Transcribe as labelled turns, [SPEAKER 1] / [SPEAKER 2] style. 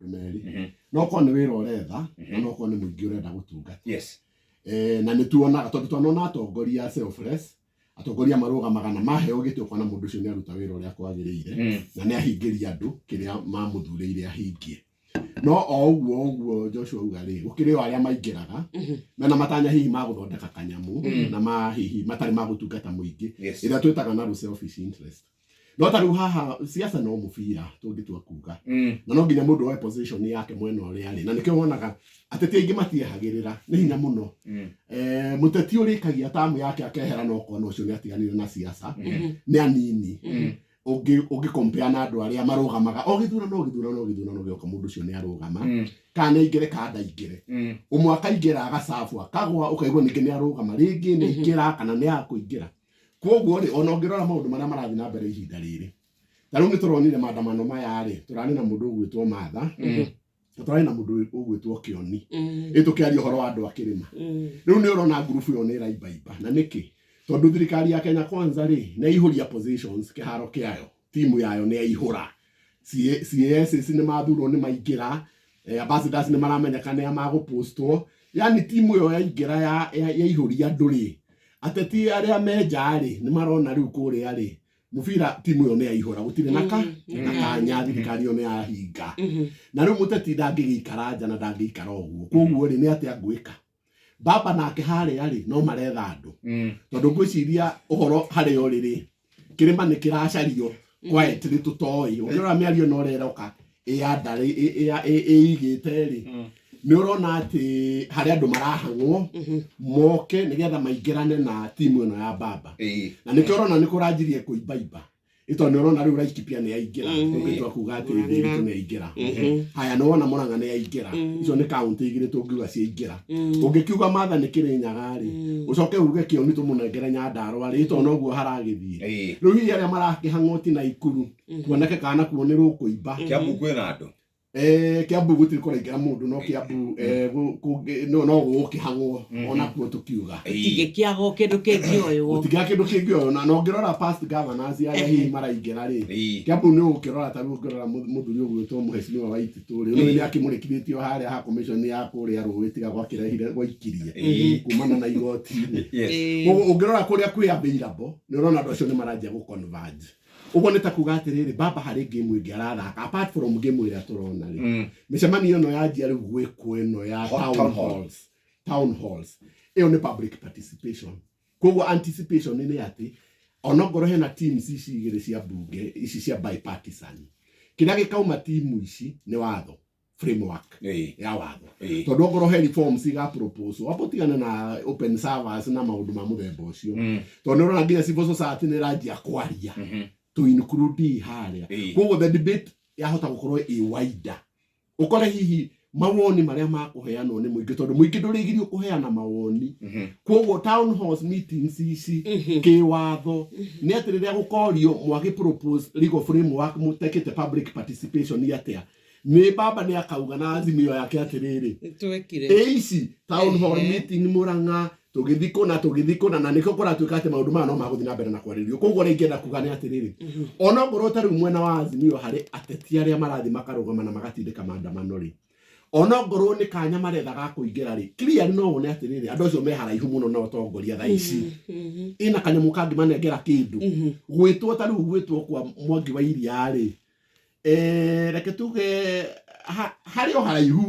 [SPEAKER 1] Merĩ. No korwo nĩ wĩra ũretha na no korwo nĩ mũingĩ ũrenda gũtungata. Na nĩ tuonaga tondũ twanona atongoria selfless, atongoria marũgamaga na maheo gĩtĩ ũkona mũndũ ũcio nĩ aruta wĩra ũrĩa kwagĩrĩire na nĩ ahingĩria andũ kĩrĩa mamũthurĩire ahingie. No o ũguo ũguo Joshua auga rĩ, gũkĩrĩ o arĩa maingĩraga mena matanya hihi ma gũthondeka kanyamũ na ma hihi matarĩ ma gũtungata mũingĩ, ĩrĩa twĩtaga narrow selfish interest. No ta rĩu haha siasa no mũbira tũngĩtua kuga, na no nginya mũndũ oe position yake mwena ũrĩa arĩ, na nĩkĩo wonaga ateti aingĩ matiehagĩrĩra nĩ hinya mũno. Mũteti ũrĩkagia tamu yake akehera na ũkona ũcio nĩ atiganire na siasa nĩ anini. Ũngĩ compare na andũ arĩa marũgamaga o gĩthurano, o gĩthurano, o gĩthurano gĩoka, mũndũ ũcio nĩ arũgama, kana nĩ aingĩre kana ndaingĩre. Ũmwe akaingĩra agacabu akagwa, ũkaigua ningĩ nĩ arũgama rĩngĩ, nĩ aingĩra kana nĩ akũingĩra. Koguo rĩ, ona ũngĩrora maũndũ marĩa marathiĩ na mbere ihinda rĩrĩ, ta rĩu nĩ tũronire maandamano maya rĩ, tũrarĩ na mũndũ ũgwĩtwo Martha na tũrarĩ na mũndũ ũgwĩtwo Kĩoni. Ĩ tũkĩaria ũhoro wa andũ a kĩrĩma. Rĩu nĩ ũrona ngurubu ĩyo nĩ ĩraimbaimba. Na nĩkĩ? Tondũ thirikari ya Kenya Kwanza rĩ, nĩ yaihũria positions kĩharo kĩayo, timu yayo nĩ yaihũra. CASs nĩ mathurwo, nĩ maingĩra, ambassadors nĩ maramenyeka nĩ a magũpostwo. Yani timu ĩyo yaingĩra yaihũria andũ rĩ, ateti arĩa me nja rĩ, nĩ marona rĩu kũrĩa rĩ, mũbira timu ĩyo nĩ yaihũra, gũtirĩ na ka na kanya, thirikari ĩyo nĩ yahinga. Na rĩu mũteti ndangĩgĩikara nja na ndangĩikara ũguo. Koguo rĩ, nĩ atĩa ngwĩka? Baba nake harĩa rĩ, no maretha andũ, tondũ ngwĩciria ũhoro harĩa ũrĩ rĩ, kĩrĩma nĩ kĩracario quietly tũtoĩ. Ũngĩrora mĩario ĩno ũrĩa ĩroka ĩyandarĩ ĩigĩte rĩ, nĩ ũrona atĩ harĩ andũ marahang'wo moke nĩgetha maingĩrane na timu ĩno ya baba. Na nĩkĩo ũrona nĩ kũranjirie kũimbaimba, ĩtondũ nĩ ũrona rĩu Laikipia nĩ yaingĩra. Tũngĩtua kuga atĩ Ndĩritũ nĩ yaingĩra, haya nĩ wona Murang'a nĩ yaingĩra. Icio nĩ kaũntĩ igĩrĩ tũngiuga ciaingĩra. Ũngĩkiuga Martha nĩ Kĩrĩnyaga rĩ, ũcoke uge Kĩoni tũmũnengere Nyandarũa rĩ, tondũ noguo haragĩthiĩ. Rĩu hihi arĩa marakĩhang'wo ti Naikuru, kuoneke kana kuo nĩ rũkũimba.
[SPEAKER 2] Kiambu kwĩna andũ.
[SPEAKER 1] Kiambu gũtirĩ kũraingĩra mũndũ, no Kiambu no gũgũkĩhang'wo onakuo tũkiuga.
[SPEAKER 3] Gũtingĩkĩagwo kĩndũ kĩngĩoywo.
[SPEAKER 1] Gũtingĩaga kĩndũ kĩngĩoywo. Na ũngĩrora past governors arĩa hihi maraingĩra rĩ, Kiambu nĩ ũgũkĩrora, ta rĩu ũngĩrora mũthuri ũgwĩtwo mũhecimiwa wa Waititũ rĩ, ũyũ nĩ akĩmũrĩkithĩtio harĩa ha commission ya kũrĩa rũĩ tiga gwakĩrehire gwaikirie kumana na igoti-inĩ. Koguo ũngĩrora kũrĩa kwĩ available, nĩ ũrona andũ acio nĩ maranjia gũ converge. Ũguo nĩ ta kuga atĩrĩrĩ, baba harĩ game ĩngĩ arathaka apart from game ĩrĩa tũrona rĩ. Mĩcemanio ĩno yanjia rĩu gwĩkwo ĩno ya town
[SPEAKER 2] town hall.
[SPEAKER 1] halls, town halls ĩyo nĩ public participation. Koguo anticipation nĩ atĩ onokorwo hena teams ici igĩrĩ cia bunge ici cia bipartisan, kĩrĩa gĩkauma timu ici nĩ watho, framework ya watho. Tondũ okorwo he reforms iga propose, wambo tigane na open servers na maũndũ ma mũthemba ũcio, tondũ nĩ ũrona nginya civil society nĩ ĩranjia kwaria to include harĩa. Koguo the debate yahota gũkorwo ĩ wider, ũkore hihi mawoni marĩa makũheanwo nĩ mũingĩ, tondũ mũingĩ ndũrĩgirio kũheana mawoni. Koguo town halls meetings ici kĩwatho nĩ atĩ rĩrĩa gũkorio mwagĩ propose legal framework mũtekĩte public participation atĩa, nĩ baba nĩ akauga na azimio yake atĩrĩrĩ,
[SPEAKER 3] Twekire.
[SPEAKER 1] Ĩ ici town hall meeting Murang'a tũgĩthiĩ kũna, tũgĩthiĩ kũna, na nĩkĩo kũratuĩka atĩ maũndũ maya no magũthiĩ na mbere na kwarĩrĩrio. Koguo ũrĩa ingĩenda kuga nĩ atĩrĩrĩ, onokorwo ta rĩu mwena wa Azimio harĩ ateti arĩa marathiĩ makarũgama na magatindĩka maandamano rĩ, onokorwo nĩ kanya maretha ga kũingĩra rĩ, clearly no wone atĩrĩrĩ, andũ acio me haraihu mũno na ũtongoria thaa ici ĩna kanyamũ kangĩmanengera kĩndũ gwĩtwo ta rĩu gwĩtwo kwa Mwangi wa Iria rĩ, reke tuge harĩ o haraihu.